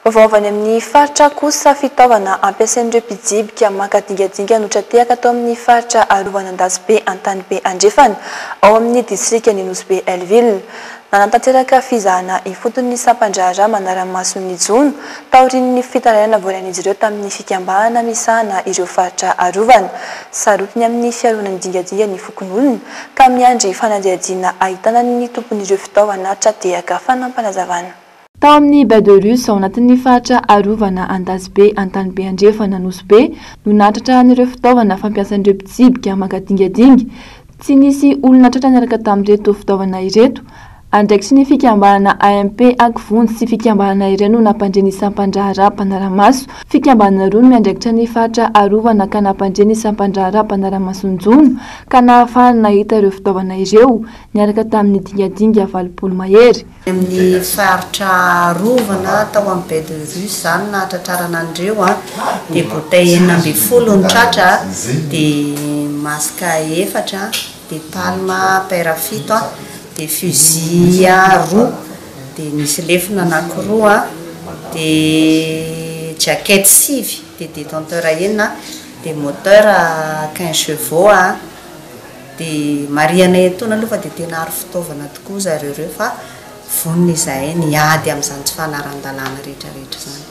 Vaovao avy any amin'ny faritra kosa, fitaovana ampiasain'ireo mpijibika maka dingadinga no tra-tehaka tao amin'ny faritra arovana Andasibe Antanibe Andrefana, ao amin'ny distrikan'i Nosy Be Hell-Ville. Nanatanteraka fizahana ifotony ny sampan-draharaha manara-maso ny jono, taorian'ny fitarainana voarain'izy ireo tamin'ny fikambanana misahana ireo faritra arovana. Sarotiny amin'ny fiarovana ny dingadinga ny fokonolona, ka miandry fanadihadiana ahitana ny tompon'ireo fitaovana tra-tehaka. Fanampinazavana. Tao amin'ny Baie de Russe, ao anatin'ny faritra arovana Andasibe Antanibe Andrefana Nosy Be, no nahatratra an'ireo fitaovana fampiasan'ireo mpitsibika maka dingadinga. Tsy nisy olona tratra niaraka tamin'ireto fitaovana ireto. Andraikitry ny fikambanana AMP Ankivonjy sy fikambanana iray no nampandre ny sampan-draharaha mpanara-maso. Fikambanana roa no miandraikitra ny faritra arovana ka nampandre ny sampan-draharaha mpanara-mason'ny jono ka nahafahana nahita ireo fitaovana ireo niaraka tamin'ny dingadinga 80 mahery. Amin'ny faritra arovana tao amin'ny Baie de Russe izany nahatratrarana an'ireo an, dia bouteille 16 no tratra, dia masque efatra, dia palme paire fito an, dia fusil roa, dia nisy lefona anankiroa, dia jacket sivy, dia détenteur enina, dia moteur 15 chevaux an. Dia marihanay etoana aloha fa dia tena aro fitaovana tokoa zareo ireo fa vonona izahay ny hiady amin'izany tsy fanaran-dalàna rehetra rehetra izany.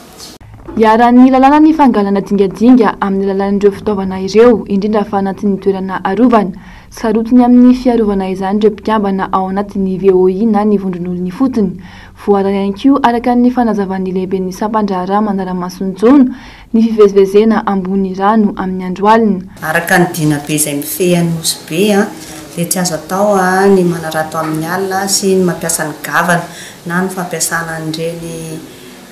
Iharan'ny lalàna ny fangalana dingadinga amin'ny alalan'ireo fitaovana ireo, indrindra fa anatin'ny toerana arovana. Sarotiny amin'ny fiarovana izany ireo mpikambana ao anatin'ny VOI na ny vondron'olon'ny ifotony. Voarara ihany koa araka ny fanazavan'ny lehiben'ny sampan-draharaha manara-maso ny jono Ny fivezivezena ambony rano amin'ny andro alina. Araka ny dinabe izay mifehy an'i Nosy Be dia tsy azo atao ny manarato amin'ny alina sy ny mampiasa ny gavana na ny fampiasana an'ireny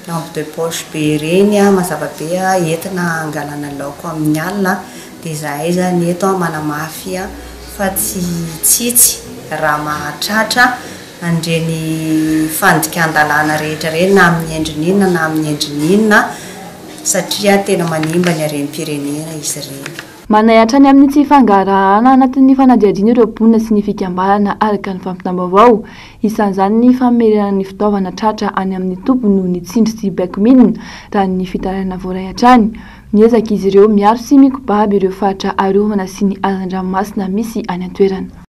lampe de poche be ireny mazava be entina hangalana laoko amin'ny alina dia izahay izany eto manamafy fa tsy hitsitsy raha mahatratra an'ireny fandikan-dalàna rehetra ireny na amin'ny endriny inona na amin'ny endriny inona satria tena manimba ny harem-pirenena izy ireny. Manahy hatrany amin'ny tsy fangarahana anatin'ny fanadihadiana ireo mponina sy ny fikambanana araka ny fampitam-baovao. Isan'izany ny famerenana ny fitaovana tratra any amin'ny tompony noho ny tsindry sy baiko midina, raha ny fitarainana voaray hatrany. Miezaka izy ireo miaro sy mikobaby ireo faritra arovana sy ny hazandranomasina misy any an-toerana.